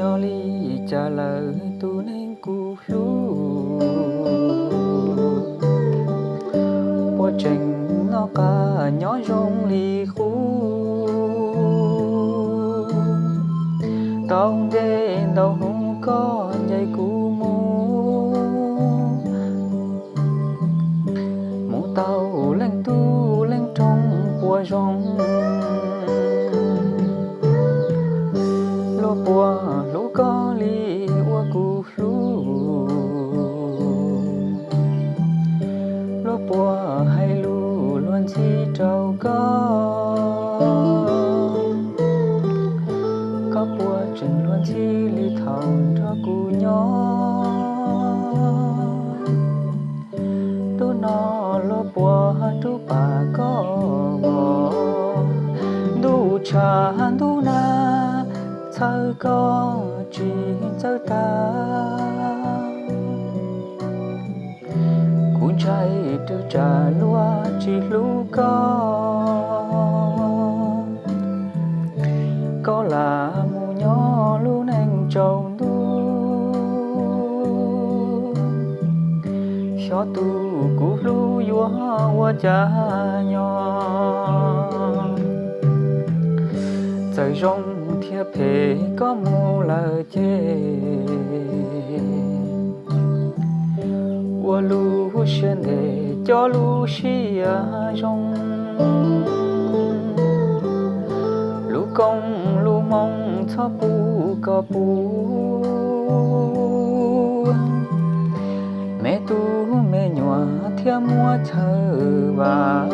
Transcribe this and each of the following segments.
Nyob li cas lawm tus neeg kuv hlub, puas tseem noj qab nyob zoo li qub? Tau ntev ntau hnub koj ncaim kuv mus, mus tau leej tub leej roog puas zoo? Luag puas hlub koj li uas kuv hlub? Luag puas hais lus luag ntxhi rau koj? Koj puas tseem luag ntxhi li thaum nrog kuv nyob? Ntuj no luag puas rub pam koj vos? Ntuj tshav ntuj nag txhawj koj tsis txawj tag. Kuv ntshai raws tsam luag tsis hlub koj, koj lam mus nyob lub neej tsaus ntuj. Xyov tus kuv hlub yuav ua cas nyob. Txawm zoo thiab phem koj mus lawm ces, ua lub siab ntev coj lub siab zoo. Lub koob lub moo txhob pub koj pub, me tub me nyuam thiaj muab chaw vam.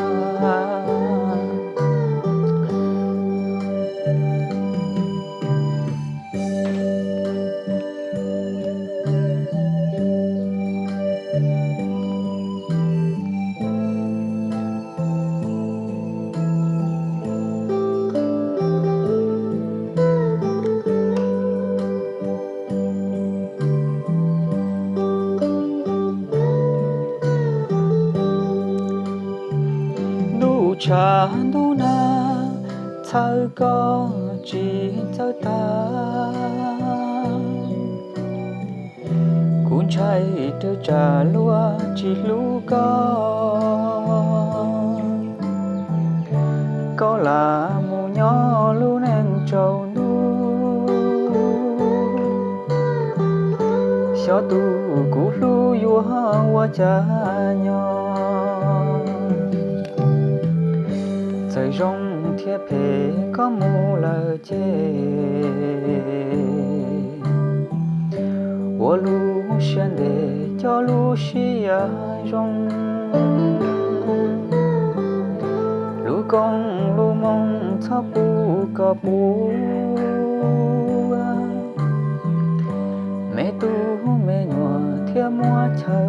Ntuj tshav ntuj nag txhawj koj tsis txawj tag. Kuv ntshai raws tsam luag tsis hlub koj, koj lam mus nyob lub neej tsaus ntuj. Xyov tus kuv hlub yuav ua cas nyob. Txawm zoo thiab phem koj mus lawm ces, ua lub siab ntev coj lub siab zoo. Lub koob lub moo txhob pub koj pub, me tub me nyuam thiaj muab chaw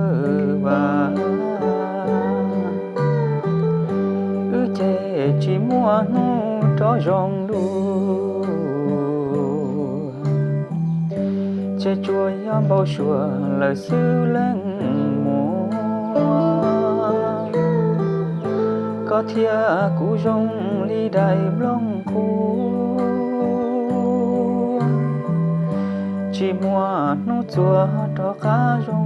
vam. Wb ces tsis muaj hnub rov zoo dua, ces tsuas yog npau suav lawm xwb leej muam. Koj thiab kuv zoo li daim nplooj qub, tsis muaj hnub txuas rov qab zoo.